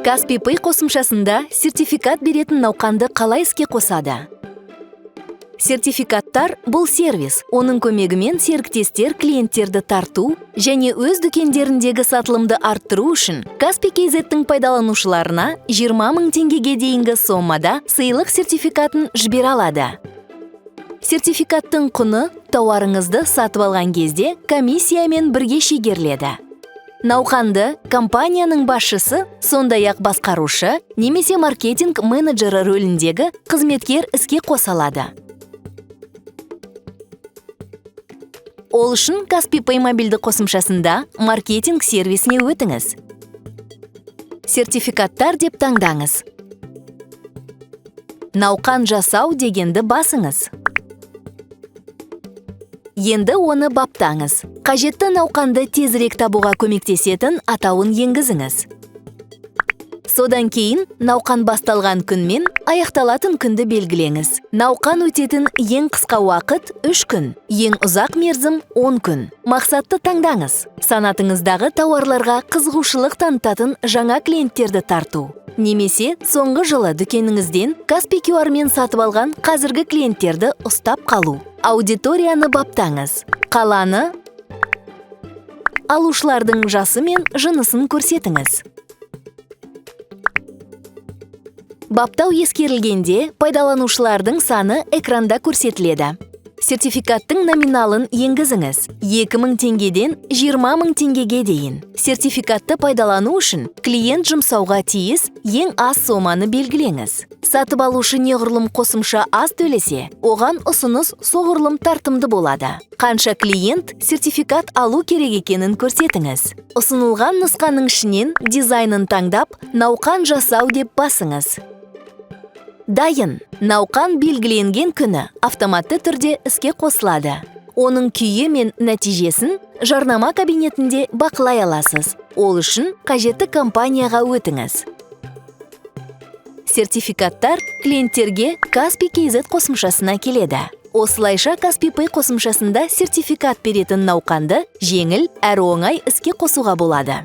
Kaspi Pay қосымшасында сертификат беретін науқанды қалай іске қосады? Сертификаттар – бұл сервис. Оның көмегімен серіктестер клиенттерді тарту және өз дүкендеріндегі сатылымды арттыру үшін Kaspi KZ-тің пайдаланушыларына 20 мың теңгеге дейінгі сомада сыйлық сертификатын жібере алады. Сертификаттың құны тауарыңызды сатып алған кезде комиссиямен бірге шегеріледі. Науқанды компанияның басшысы, сондай-ақ басқарушы немесе маркетинг менеджері рөліндегі қызметкер іске қоса алады. Ол үшін Kaspi Pay мобильді қосымшасында маркетинг сервисіне өтіңіз. Сертификаттар деп таңдаңыз. Науқан жасау дегенді басыңыз. Енді оны баптаңыз. Қажетті науқанды тезірек табуға көмектесетін атауын енгізіңіз. Содан кейін науқан басталған күн мен аяқталатын күнді белгілеңіз. Науқан өтетін ең қысқа уақыт 3 күн, ең ұзақ мерзім 10 күн. Мақсатты таңдаңыз. Санатыңыздағы тауарларға қызығушылық танытатын жаңа клиенттерді тарту. Немесе соңғы жылы дүкеніңізден Kaspi QR-мен сатып алған қазіргі клиенттерді ұстап қалу. Аудиторияны баптаңыз. Қаланы, алушылардың жасы мен жынысын көрсетіңіз. Баптау ескерілгенде пайдаланушылардың саны экранда көрсетіледі. Сертификаттың номиналын енгізіңіз. 2000 теңгеден 20 мың теңгеге дейін. Сертификатты пайдалану үшін клиент жұмсауға тиіс ең аз соманы белгілеңіз. Сатып алушы неғұрлым қосымша аз төлесе, оған ұсыныс соғұрлым тартымды болады. Қанша клиент сертификат алу керек екенін көрсетіңіз. Ұсынылған нұсқаның ішінен дизайнын таңдап, науқан жасау деп басыңыз. Дайын. Науқан белгіленген күні автоматты түрде іске қосылады. Оның күйі мен нәтижесін жарнама кабинетінде бақылай аласыз. Ол үшін қажетті компанияға өтіңіз. Сертификаттар клиенттерге Kaspi KZ қосымшасына келеді. Осылайша, Kaspi Pay қосымшасында сертификат беретін науқанды жеңіл әрі оңай іске қосуға болады.